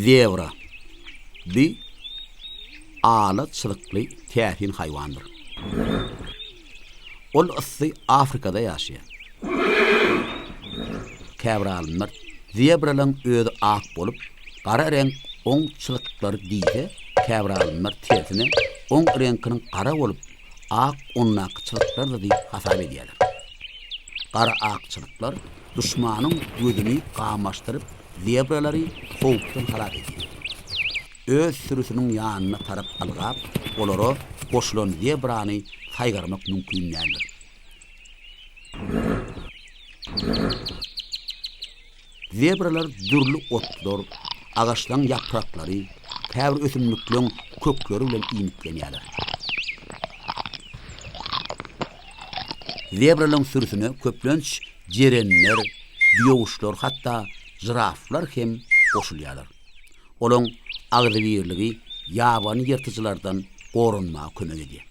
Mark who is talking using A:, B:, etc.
A: Zebra. Bu ala çyzykly täsin haýwandyr. Ol yssy Afrikada ýaşaýar. Käbir alymlar zebralaryň özi ak bolup, gara reňk oň çyzyklary diýse, käbir alymlar tersine oň reňkiniň gara bolup, ak ondaky çyzyklardyr diýip hasap edýärler. Gara-ak çyzyklar duşmanyň gözüni gamaşdyryp, zebralary howpdan halas edýär. Öz sürüsiniň ýanyna tarap ylgap, olara goşulan zebrany saýgarmak mümkin däldir. Zebralar dürli otlar, agaçlaryň ýapraklary, käbir ösümlikleň kökleri bilen iýmitlenýärler. Zebralaryň sürüsine köplenç jerenler, düýeguşlar, hatda žiraflar hem goşulýarlar. Olaň agzybirligi ýabany ýyrtyjylardan goranmaga kömek edýär.